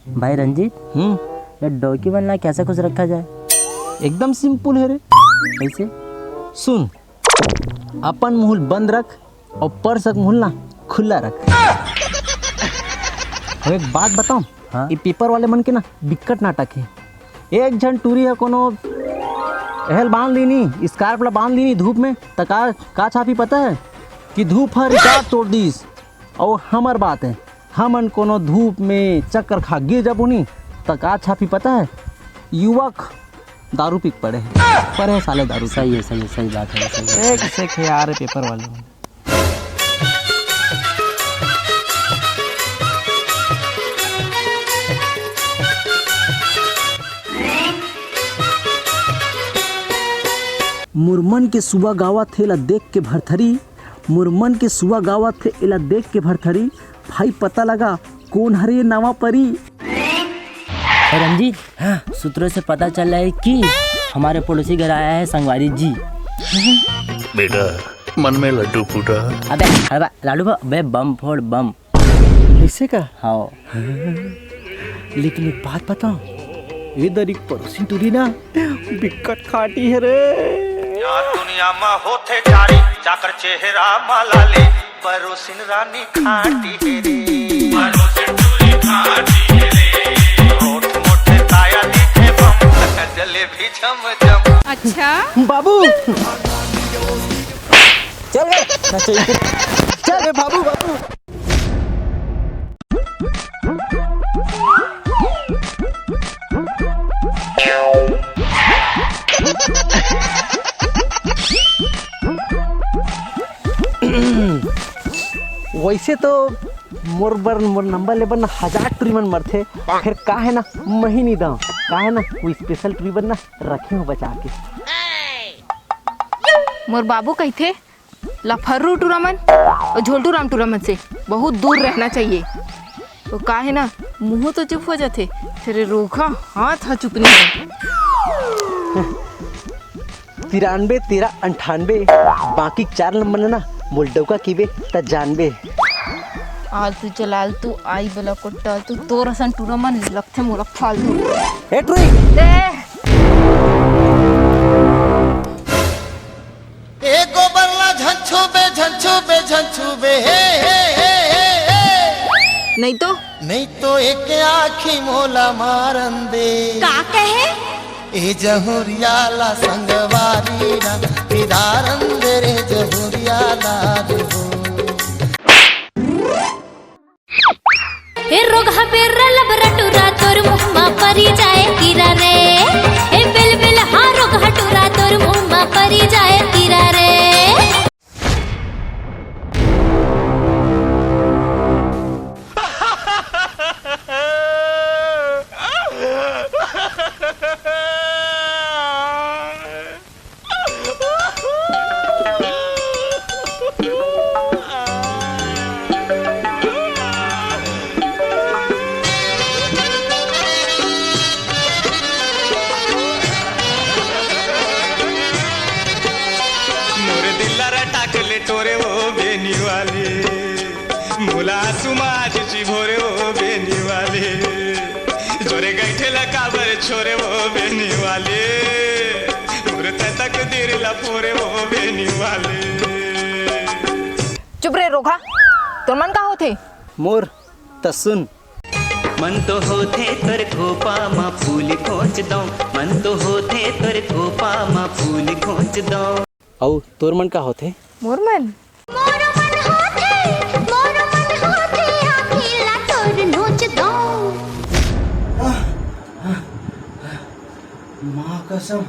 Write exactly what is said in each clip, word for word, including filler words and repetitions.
भाई रंजीत, हम्म। ये डौकी मन ला कैसे खुश रखा जाए? एकदम simple हे रे। कैसे? सुन, अपन मुंह ल बंद रख अउ परसक मुंह ल ना खुला रख। अउ एक बात बताऊं, हाँ? ये paper वाले मन के ना बिकट नाटक हे। एक झन टूरी ह कोनो एहल बांध लीनी, scarf ला बांध लीनी धूप में, त का, का छापी पता हे? कि धूप ह record तोड़ दीस। अउ हमर बात हे, हमन कोनो धूप में चक्कर खा गिर जाबो नी, त का छापी पता हे? युवक दारू पी के पड़े हे। पड़े हे साले दारू पी। सही हे, सही हे, सही बात हे, सही बात हे। एक से खे यार paper वाले मन। मुरमन के सुआ गावत हे, एला देख के भरथरी। मुरमन के सुआ गावत हे, एला देख के भरथरी। भाई पता लगा कोन हरे ये नवा परी। ए रंजीत, हाँ। सूत्रों से पता चला है कि हमारे पड़ोसी घर आया है संगवारी जी। बेटा, मन में लड्डू फूटा। अबे हलवा लाडू बा-, बे बम फोड़ बम। ऐसे का? हाँ। लेकिन एक बात बताओ, ये दरी के पड़ोसी टूरी ना बिकट खाटी हे रे। या दुनिया मा होथे चारी, जाकर चेहरा मा लाली, परोसिन रानी खाटी हे रे। परोसिन टूरी खाटी हे रे। होठ मोटे काया दिखे बम, जलेबी झम झम। अच्छा। बाबू। चल बे, ना चाहिए। चल बे बाबू, बाबू। वैसे तो मोर बर, मोर नंबर ले बर ना हजार टूरी मन मरथे, फिर का हे ना, मही नहीं दाव, का हे ना, वो special टूरी बर ना रखे हो बचा के। मोर बाबू कहिथे, लफर्रू टूरा मन अउ झोलटू राम टूरा मन से बहुत दूर रहना चाहिए। तो का हे ना, मुंह तो चुप हो जाथे, फिर रोखा हाथ हा चुप नहीं हो। तिरानबे, तेरह, अंठानबे, बाकी चार नंबर ना मोल डौका कीबे त जानबे। आलतू चलालतू आई बला कोट्टा तू, तोर असन टूरा मन लगथे मोला फालतू। ए टुई। ए! ए गोबर ला झन छूबे, झन छूबे, झन छूबे, हे, हे, हे, हे, हे। नहीं तो? नहीं तो एक आँखी मोला मारन दे। का कहे? ए जहुरिया ला संगवारी ला, पिदारन दे रे जहुरिया ला रे हो। ए रोगहा बेर्रा लबरा टूरा तोर मुँह मा परी जाए कीरा रे। ए बेलबेलहा रोगहा टूरा तोर मुँह मा परी जाए कीरा रे। मोर दिल ला रटा के ले टोरे वो बेनी वाली, मोला आंसू मा आज चिभोरे वो बेनी वाली, जोरे गइठे ला काबर छोरे वो बेनी वाली, मोर तै तकदीर ला फोरे वो बेनी वाली। चुप रे रोगहा, तोर मन का होथे? मोर त सुन। मन तो होथे तोर खोपा मा फूल खोंच दंव, मन तो होथे तोर खोपा मा फूल खोंच दंव। अउ तोर मन का होथे? मोर मन? मोर मन होथे, मोर मन होथे, आँखी ला तोर नोच दंव। माँ कसम,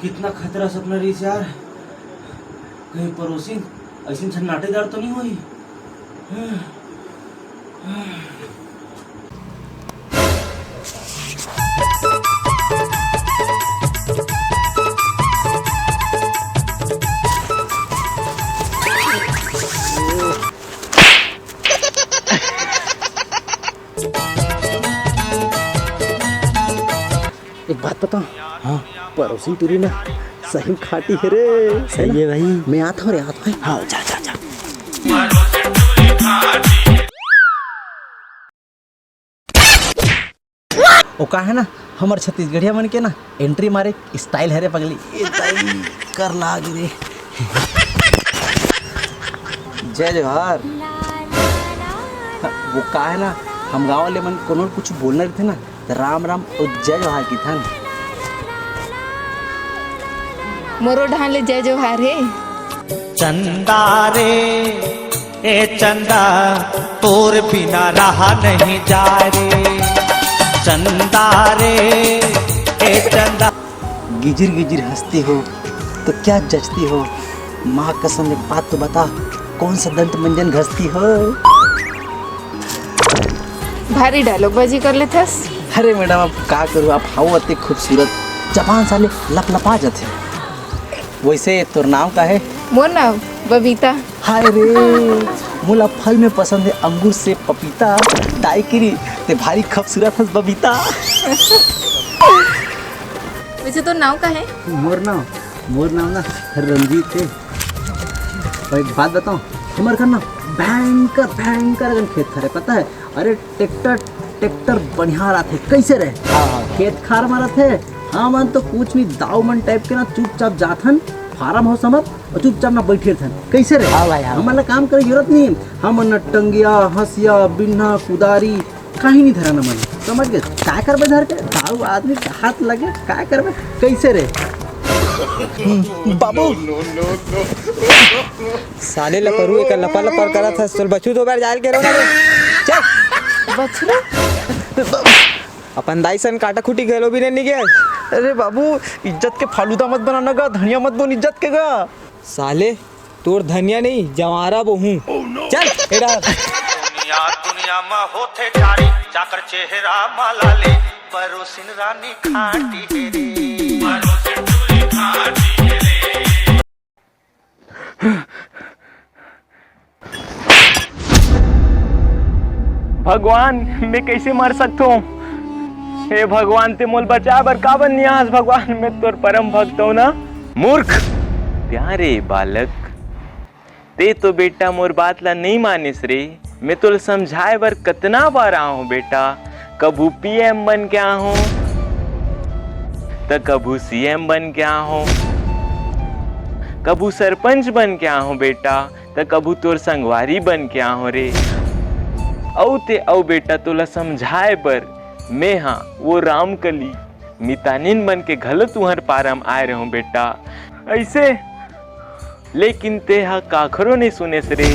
कितना खतरा सपना रहिस यार। कहीं पड़ोसी अइसन सन्नाटेदार तो नहीं होही? एक बात बताओ, हाँ, पड़ोसी टूरी ना सही में खाटी हे रे। सही हे भाई। मैं आता हूँ रे, आता हूँ। हाँ, जा, जा, जा। वो का है ना, हमर छत्तीसगढ़िया मन के ना एंट्री मारे स्टाइल हरे पगली। ए दाई, कर लाग रे। जय जोहार। वो का है ना, हम गाँव वाले मन कोनो कुछ बोलना रहिथे ना, त राम राम अउ जय जोहार किथन। मोरो डहान ले जय जोहार हे। चंदा रे, ए चंदा, तोर बिना रहा नहीं जाए रे। चंदा रे, ए चंदा। गिजिर गिजिर हंसती हो तो क्या जचती हो? माँ कसम, एक बात तो बता, कौन सा दंत मंजन घसती हो? भारी डायलॉग बाजी कर लेथस। अरे मैडम, अब का करूँ, आप हाउ अते खूबसूरत, जबान साले लपलपा जाथे। वैसे तोर नाम का है? मोर नाम बबीता। हाय रे, मोला फल में पसंद है अंगूर से पपीता। दाई किरी, ते भारी खूबसूरत हस बबीता। वैसे तोर नाम का है? मोर नाम, मोर नाम ना रंजीत है। और एक बात बताऊं, हमर घर ना भयंकर भयंकर अकन खेत खार हे, पता है? अरे ट्रैक्टर, ट्रैक्टर बढ़िया रथे, कैसे रहे? हाँ, हाँ। खेत खार में रथे, हमन तो कुछ नहीं, दाऊ मन टाइप के ना चुपचाप जाथन फार्म हाउस हमर और चुपचाप ना बैठे रहथन, कैसे रहे? हाँ भाई, हाँ। हमन ला काम करे जरूरत नहीं, हमन ना टंगिया, हंसिया, बिन्हा, कुदारी, कहीं नहीं धरना मन, समझ गए? काय करबे धर के? दाऊ आदमी के हाथ लगे, काय करबे? कैसे रे? बाबू, साले लपरू, एकर लपर लपर करत हस, तोल बछरू दो बार जाल के रोना रे। चल। बछरू? अपन दाई सन काटा खुटी घलो भी नहीं निकल। अरे बाबू, इज्जत के फालूदा मत बनाना गा, धनिया मत बोन इज्जत के गा। साले, तोर धनिया नहीं, जवारा बोहूं। चल, एड़ा। दुनिया, दुनिया में होथे चारी, चाकर चेहरा माला ले, परोसिन रानी खाटी हे रे। परोसिन टूरी खाटी हे रे। भगवान, मैं कैसे मर सकता हूँ? हे भगवान, ते मोल बचाए बर काबर नियास? भगवान, मैं तोर परम भक्त हूँ ना। मूर्ख, प्यारे बालक, ते तो बेटा मोर बात ला नहीं मानिस रे। मैं तोला समझाए बर कतना बार आए हूँ बेटा, कभू पीएम बन के आए हूँ, त कभू सीएम बन के आए हूँ, कभू सरपंच बन के आए हूँ बेटा, त कभू तोर संगवारी बन के आए हूँ रे। अउ ते अउ बेटा, तोला समझाए बर मैं हा वो रामकली मितानिन बन के घलो तुहर पारम आए रहूं बेटा। ऐसे लेकिन ते हा काखरो नहीं सुनेस रे।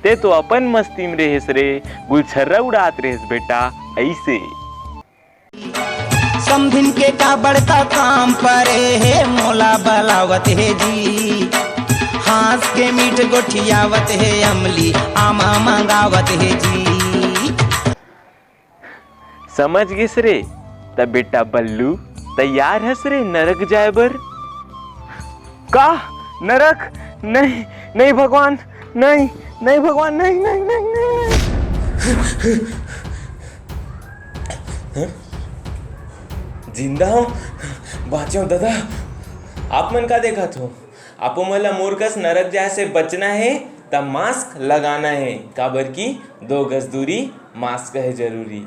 ते तो अपन मस्ती में रहेस रे, गुलछर्रा उड़ात रहेस बेटा। ऐसे समधिन के का बड़का काम परे हे, मोला बलावत हे जी। हाँस के मीठ गोठियावत हे, अमली आमा मंगावत हे जी। समझ गिस रे? त बेटा बल्लू, तैयार हस रे नरक जाए बर? का? नरक? नहीं, नहीं भगवान, नहीं, नहीं भगवान, नहीं, नहीं, नहीं, नहीं। जिंदा हो? बाँचे हो दादा? आप मन का देखत हो? आपो मन ला मोर कस नरक जाए से बचना हे, त मास्क लगाना हे, काबर कि दो गज दूरी मास्क हे जरूरी।